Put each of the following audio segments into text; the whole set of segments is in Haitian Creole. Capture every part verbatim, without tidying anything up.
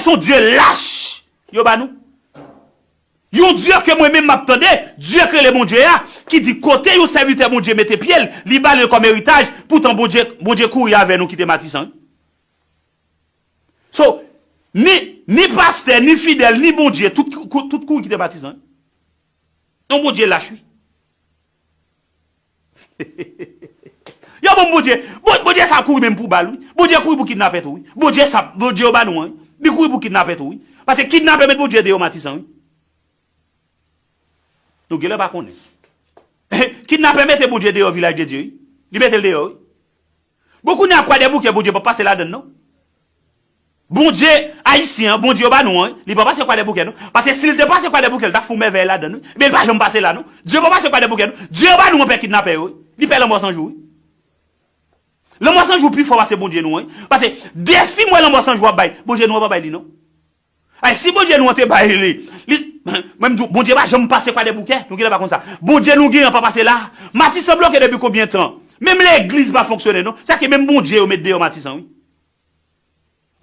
Se yon Dye lach yo ba nou. Yon Dye ke mwen menm m ap tande, Dye k rele Bondye a, ki di kote yon sèvitè Bondye mete pye l, li ba l kòm eritaj, poutan Bondye, Bondye kouri avè nou kite Matisan. So, ni, ni pastè, ni fidèl, ni Bondye, tout, kou- tout kouri kite Matisan. Yon Bondye lach, wi. Yo bon Bondye, bon, Bondye sa kouri menm pou bal, wi. Bondye kouri pou kidnapè tou, wi. Bondye sa, Bondye yo ba nou an, wi. Li kouri pou kidnapè tou, wi. Paske kidnapè met Bondye deyò Matisan, wi. Nou genlè pa konnen. Kidnapè mete Bondye deyò Vilaj de Dye, wi. Li mete l deyò, wi. Bon, kounye a Kwadèboukè, Bondye p ap pase ladann, non. Bondye ayisyen an, Bondye yo ba nou an, wi. Li p ap pase Kwadèboukè, non. Paske si l te pase Kwadèboukè, l t ap fè yon mèvèy ladann, wi. Men l pa janm pase la, non. Dye p ap pase Kwadèboukè, non. Dye yo ba nou an pè kidnapè yo, wi. Li pè Lanmò San Jou, wi. Lanmò San Jou pi fò pase Bondye nou an, wi. Paske defi m wè Lanmò San Jou ap bay, Bondye nou an pa bay li, non. Ay, si Bondye nou an te bay li, li, mwen m di w, Bondye pa janm pase Kwadèboukè, nou genlè pa konn sa. Bondye nou genyen an pa pase la. Matisan bloke depi konbyen tan? Menm legliz pa fonksyone, non. Sa ke menm Bondye yo met deyò Matisan, wi.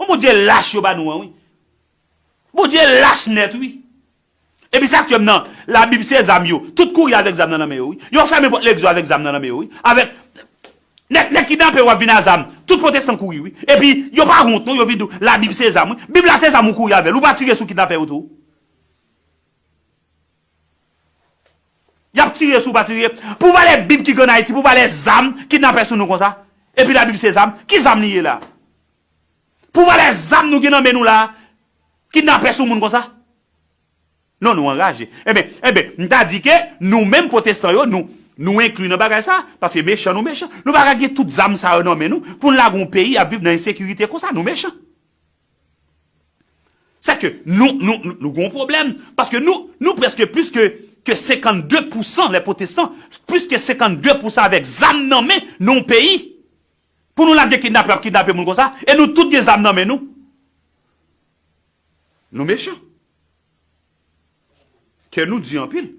Yon Bondye lach yo ba nou an, wi. Bondye lach nèt, wi. Epi sa k tye m nan, Labib se zam yo. Tout kouri avèk zam nan nan men yo, wi. Yo fèmen pòt legliz yo avèk zam nan nan men yo, wi. Avèk nèg, nèg kidnape w ap vin a zam. Tout pwotestan kouri, wi. Epi yo pa wont, non, yo vin di w, Labib se zam, wi. Bib la se zam ou kouri avè l. Ou pa tire sou kidnapè yo tou? Y ap tire sou ou pa tire. Pou valè Bib ki gen ann Ayiti, pou valè zam, kidnapè sou nou konsa. Epi Labib se zam. Ki zam li ye la? Pou valè zam nou gen nan men nou la, kidnapè sou moun konsa. Non, nou anraje. Enben, enben, m ta di ke nou menm pwotestan yo, nou, nou enkli nan bagay sa, paske mechan nou mechan. Nou pa ka gen tout zam sa yo nan men nou, pou n lage yon peyi ap viv nan ensekirite konsa, nou mechan. Se ke nou, nou, nou, nou gen yon pwoblèm, paske nou, nou prèske plis ke, ke senkannde pousan lè pwotestan, plis ke senkannde pousan avèk zam nan men nan yon peyi. Pou nou lage kidnapè ap kidnape moun konsa, e nou tout gen zam nan men nou. Nou mechan. Kè nou di anpil.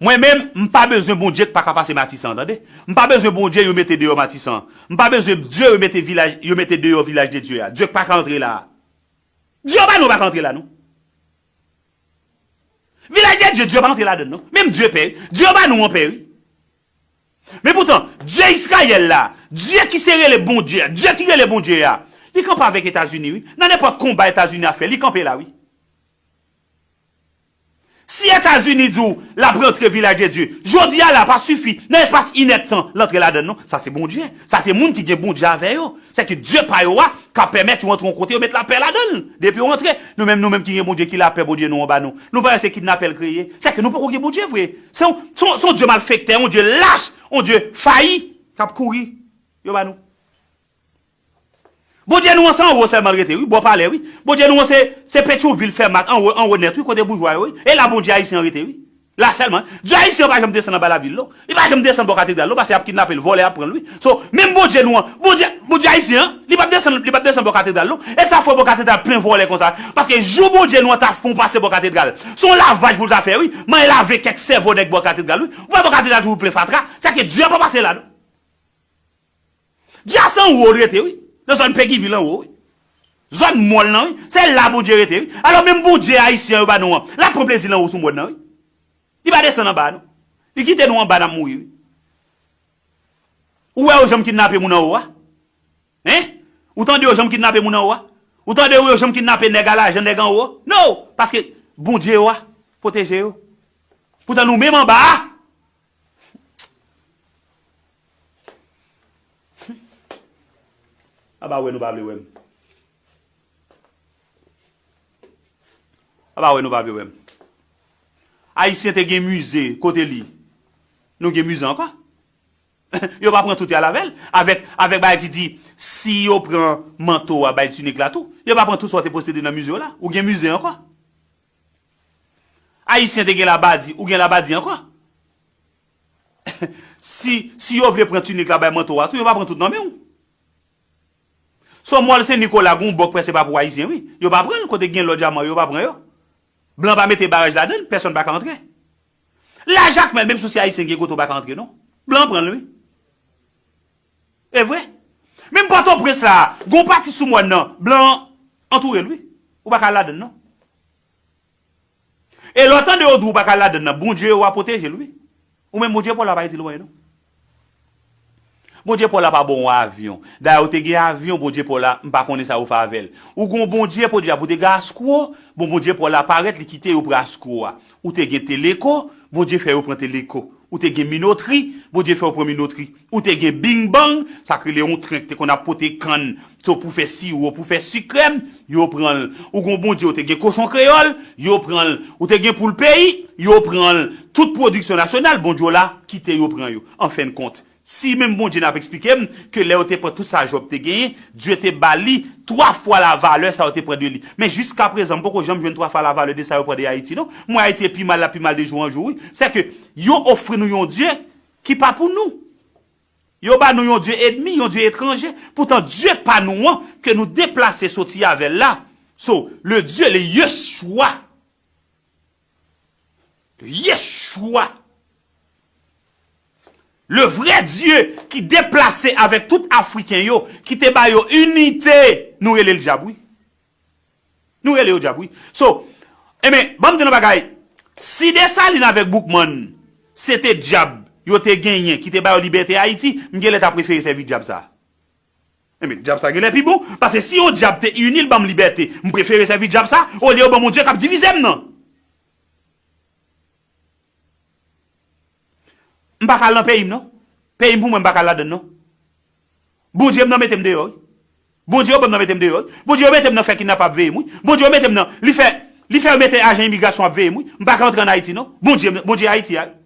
Mwen menm, m pa bezwen Bondye k pa ka pase Matisan, tande. M pa bezwen Bondye yo mete deyò Matisan. M pa bezwen Dye yo mete vilaj, yo mete deyò Vilaj de Dye a. Dye k pa ka antre la a. Dye yo ba nou pa ka antre la, non. Vilaj de Dye, Dye pa antre ladann, non. Menm Dye pè, wi. Dye yo ba nou an pè, wi. Men poutan, Dye Izrayèl la, Dye ki se rele Bondye a, Dye ki rele Bondye a, li kanpe avèk Etazini, wi. Nan nenpòt konba Etazini ap fè, li kanpe la, wi. Si Etazini di w l ap rantre Vilaj de Dye, jodi a la pa sifi, nan espas inèdtan, l antre ladann, non. Sa se Bondye. Sa se moun ki gen Bondye avè yo. Se ke Dye pa yo a ka pèmèt yo antre yon kote, yo met lapè ladan l. Depi yo antre, nou menm, nou menm ki gen Bondye ki lapè Bondye nou an ba nou. Nou pa wè se kidnapè l kreye. Se ke nou poko gen Bondye vre. Se yon, se yon, se yon Dye malfektè, yon Dye lach, yon Dye fayi, k ap kouri. Yo ba nou. Bondye nou an se anwo sèlman l rete, wi, bò palè, wi. Bondye nou an se, se Petyonvil, Fèmat, anwo, anwo nèt, wi, kote boujwa yo, wi. E la Bondye ayisyen an rete, wi. La sèlman. Dye ayisyen an pa janm desann anba lavil, non. Li pa janm desann bò katedral, non, paske y ap kidnape l, vòlè ap pran l, wi. So, menm Bondye nou an, Bondye, Bondye ayisyen an, li p ap desann, li p ap desann bò katedral, non. E sa fè bò katedral plen vòlè konsa. Paske jou Bondye nou an ta fè yon pase bò katedral, se yon lavaj pou l ta fè, wi. Manyen lave kèk sèvo nèg bò katedral, wi. Ou pa bò katedral toujou plen fatra. Sa ke Dye pa pase la, non. Dye a se anwo l rete, wi. Nan zòn Pegivil anwo, wi. Zòn mòn lan, wi. Se la Bondye rete, wi. Alò, menm Bondye ayisyen yo ba nou an, l ap pran plezi l anwo sou mòn nan, wi. Li pa desann anba, non. Li kite nou anba, n ap mouri, wi. Ou wè yo janm kidnape moun anwo a? Hein? Ou tande yo janm kidnape moun anwo a? Ou tande yo janm kidnape nèg a lajan, nèg anwo? No! Paske Bondye yo a pwoteje yo. Poutan nou menm anba a, a pa wè nou pa vle wè m. A pa wè nou pa vle wè m. Ayisyen te gen mize kote li. Nou gen mize ankò. Yo pa pran tout y al avè l. Avèk, avèk bagay ki di, si yo pran manto a, bay tinik la tou. Yo pa pran tout sa w te posede nan mize w la. Ou gen mize ankò. Ayisyen te gen labadi, ou gen labadi ankò. Si, si yo vle pran tinik la bay manto a tou, yo pa pran tout nan men w. Son Mòl Sen Nikola, gon bòk prèske pa pou Ayisyen, wi. Yo pa pran l, kote gen lò dyaman yo, yo pa pran yo. Blan pa mete baraj ladan l, pèsonn pa ka antre. La Jakmèl, menm si w se Ayisyen, gen kote w pa ka antre, non. Blan pran l, wi. E vre. Menm Pòtoprens la, gon pati sou mòn nan, blan an antoure l wi. Ou pa ka al ladann non. E lè w tande yo di w pa ka al ladann nan, Bondye yo a pwoteje l wi. Ou menm Bondye pa w la pa itil w anyen non. Bondye pa w la pa ba w yon avyon. Dayè ou te gen avyon, Bondye pa w la, m pa konnen sa yo fè avè l. Ou gon Bondye podyab, ou te gen askwo, bon Bondye pa w la parèt, li kite yo pran askwo a. Ou te gen teleko, Bondye fè yo pran teleko. Ou te gen minotri, Bondye fè yo pran minotri. Ou te gen bingbang, sa k rele yon tren k te konn ap pote kann, so pou fè siwo, pou fè sikrèm, yo pran l. Ou gon Bondye, ou te gen kochon kreyòl, yo pran l. Ou te gen poul peyi, yo pran l. Tout pwodiksyon nasyonal, Bondye w la kite yo pran yo. An fen kont, si menm Bondye n ap eksplike m ke lè yo te pran tout sa Jòb te genyen, Dye te ba li twa fwa la valè sa yo te pran de li. Men jiska prezan, m poko janm jwenn twa fwa la valè de sa yo pran de Ayiti non. M wè Ayiti e pi mal, l ap pi mal de jou an jou wi. Sèke yo ofri nou yon Dye ki pa pou nou. Yo ba nou yon dye edmi, yon dye etranje. Poutan Dye pa nou an ke nou deplase soti avè l la. So, le Dieu, le Yeshua. Le Yeshua. Le vrè Dye ki deplase avèk tout Afriken yo, ki te ba yo inite, nou rele l dyab wi. Nou rele yo dyab wi. So, enben, ban m di nou bagay. Si Desalin avèk Boukman se te dyab yo te genyen ki te ba yo libète Ayiti, m genlè ta prefere sèvi dyab sa. Enben, dyab sa genlè pi bon, paske si yon dyab te ini l ban m libète, m prefere sèvi dyab sa, olye yo ban m yon Dye k ap divize m nan. M pa ka al nan peyi m non. Peyi m pou mwen m pa ka al ladann non. Bondye m nan mete m deyò wi. Bondye yo ban m nan mete m deyò wi. Bondye yo mete m nan fè kidnapè ap veye m wi. Bondye yo mete m nan, li fè, li fè yo mete ajan imigrasyon ap veye m wi. M pa ka antre ann Ayiti non. Bondye, Bondye Ayiti a wi.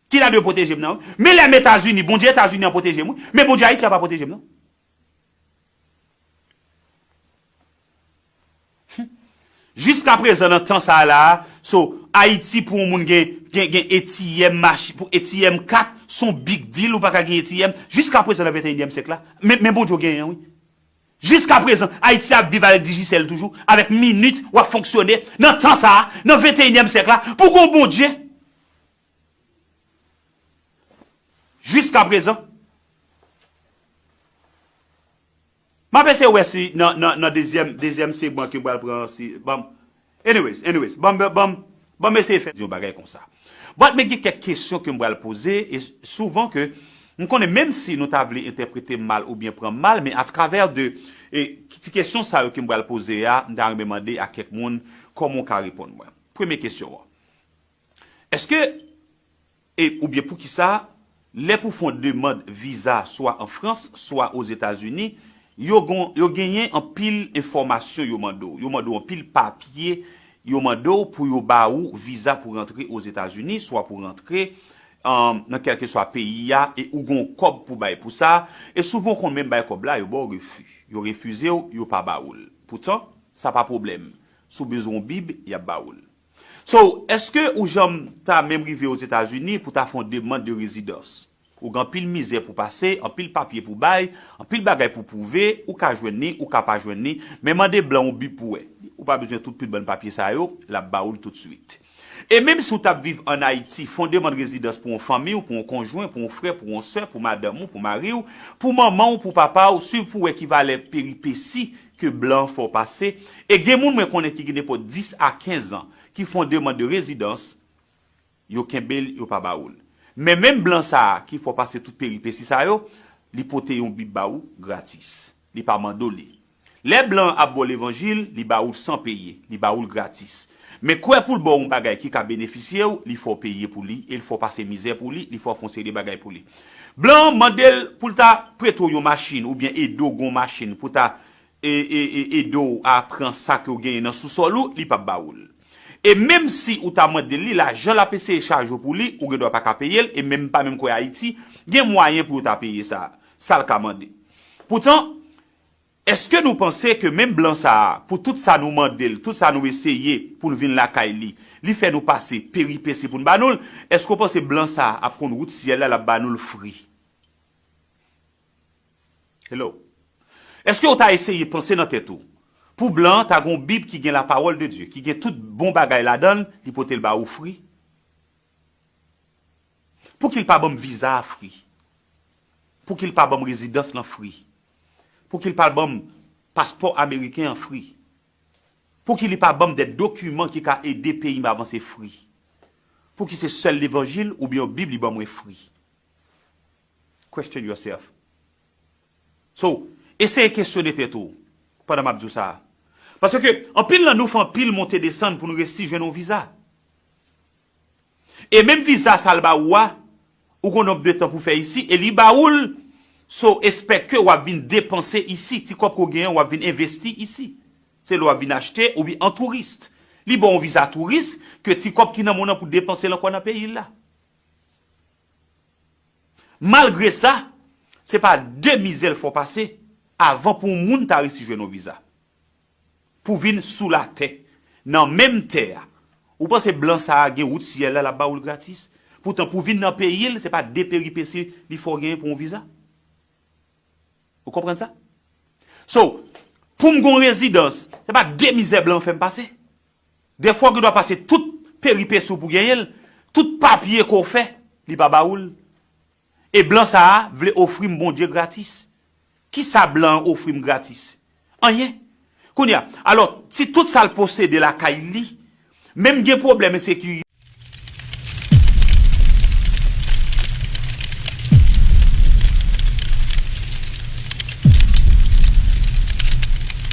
Ki ta dwe pwoteje m nan wi. Men lè m Etazini, Bondye Etazini an pwoteje m wi. Men Bondye Ayiti a pa pwoteje m non. Jiska prezan nan tan sa a la a, so, Ayiti pou yon moun gen, gen, gen etiyèm machi, pou etiyèm kat, se yon big deal, ou pa ka gen etiyèm. Jiska prezan nan venteyinyèm syèk la, men, men Bondye w genyen wi. Jiska prezan, Ayiti ap viv avèk Digicel toujou, avèk minit, w ap fonksyone. Nan tan sa a, nan venteyinyèm syèk la, pou gon Bondye. Jiska prezan. M ap eseye wè si nan, nan, nan dezyèm, dezyèm segman ke m pral pran, si, ban m, anyways, anyways, ban m, ban m, ban m eseye fè yon bagay konsa. But men gen kèk kesyon ke m pral poze, e souvan ke m konnen menm si nou ta vle entèprete m mal oubyen pran m mal, men atravè de, e, ti kesyon sa yo ke m pral poze a, m ta renmen mande a kèk moun kòman w ka reponn mwen. Premye kesyon an. Èske, e, oubyen poukisa, lè pou fè yon demann viza swa an Frans, swa Ozetazini, yo gon, yo genyen anpil enfòmasyon yo mande w. Yo mande w anpil papye, yo mande w pou yo ba ou viza pou rantre Ozetazini, swa pou rantre, um, nan kèlkeswa peyi a, e ou gon kòb pou bay pou sa, e souvan w konn menm bay kòb la, yo ba w refi. Yo refize w, yo pa ba ou l. Poutan, sa pa pwoblèm. Si w bezwen yon bib, y ap ba ou l. So, èske ou janm ta menm rive Ozetazini pou ta fè yon demann de rezidans? Ou gen anpil mizè pou pase, anpil papye pou bay, anpil bagay pou pwouve, ou ka jwenn li, ou ka pa jwenn li, men mande blan yon bib pou wè. Ou pa bezwen tout pil bann papye sa yo, l ap ba ou l toutswit. E menm si w t ap viv ann Ayiti, fè yon demann rezidans pou yon fanmi w, pou yon konjwen, pou yon frè, pou yon sè, pou madanm ou, pou mari w, pou manman w, pou papa w, swiv pou wè ki valè peripesi ke blan an fè w pase. E gen moun mwen konnen ki gen nenpòt dis a kenz an, ki fè yon demann de rezidans, yo kenbe l, yo pa ba ou l. Men menm blan sa a ki fè w pase tout peripesi sa yo, li pote yon bib ba ou gratis. Li pa mande w li. Lè blan an ap ba w levanjil, li ba ou l san peye, li ba ou l gratis. Men kwè pou l ba w yon bagay ki ka benefisye w, li fè w peye pou li, e l fè w pase mizè pou li, li fè w fè yon seri de bagay pou li. Blan an mande l pou l ta prete w yon machin, oubyen ede w gen yon machin, pou ta e, e, e, ede w a pran sa ke w genyen nan sousòl ou, li p ap ba ou l. E menm si ou ta mande l li, lajan l ap eseye chaje w pou li, ou gendwa pa ka peye l, e menm pa menm kwè Ayiti, gen mwayen pou yo ta peye sa, sa l ka mande. Poutan, èske nou panse ke menm blan sa a, pou tout sa nou mande l, tout sa nou eseye pou l vin lakay li, li fè nou pase peripesi pou n ba nou l, èske w panse blan sa a ap konn wout syèl la, l ap ba nou l fri? Hello. Èske w ta eseye panse nan tèt ou pou blan an ta gen yon bib ki gen lapawòl de Dye, ki gen tout bon bagay ladan l, li pote l ba ou fri? Pouki l pa ban m viza a fri? Pouki l pa ban m rezidans lan fri? Pouki l pa ban m paspò ameriken an fri? Pouki li pa ban m de dokiman ki ka ede peyi m avanse fri? Pouki se sèl levanjil oubyen yon bib li ban mwen fri? Question yourself. So, eseye kesyone tèt ou pandan m ap di w sa a. Paske anpil nan nou fè anpil monte desann pou nou resi jwenn yon viza. E menm viza sa l ba ou a, ou gon nonb de tan pou fè isi, e li ba ou l, so espè ke w ap vin depanse isi, ti kòb ke w genyen, w ap vin envesti isi. Se lè w ap vin achte oubyen an touris. Li ba w yon viza touris, ke ti kòb ki nan men w nan pou depanse l ankò nan peyi l la. Malgre sa, se pa de mizè l fè w pase avan pou yon moun ta resi jwenn yon viza. Pou vin sou latè, nan menm tè a. Ou panse blan sa a gen wout syèl la, l ap ba ou l gratis? Poutan, pou vin nan peyi l, se pa de peripesi li fè w genyen pou yon viza. Ou konprann sa? So, pou m gen yon rezidans, se pa de mizè blan fè m pase. Dèfwa, ou gen dwa pase tout peripesi w pou genyen l, tout papye ke w fè, li pa ba ou l. E blan sa a vle ofri m Bondye gratis. Kisa blan an ofri m gratis? Anyen. Kounye a, alò, si tout sa l posede lakay li, menm gen pwoblèm ensekirite,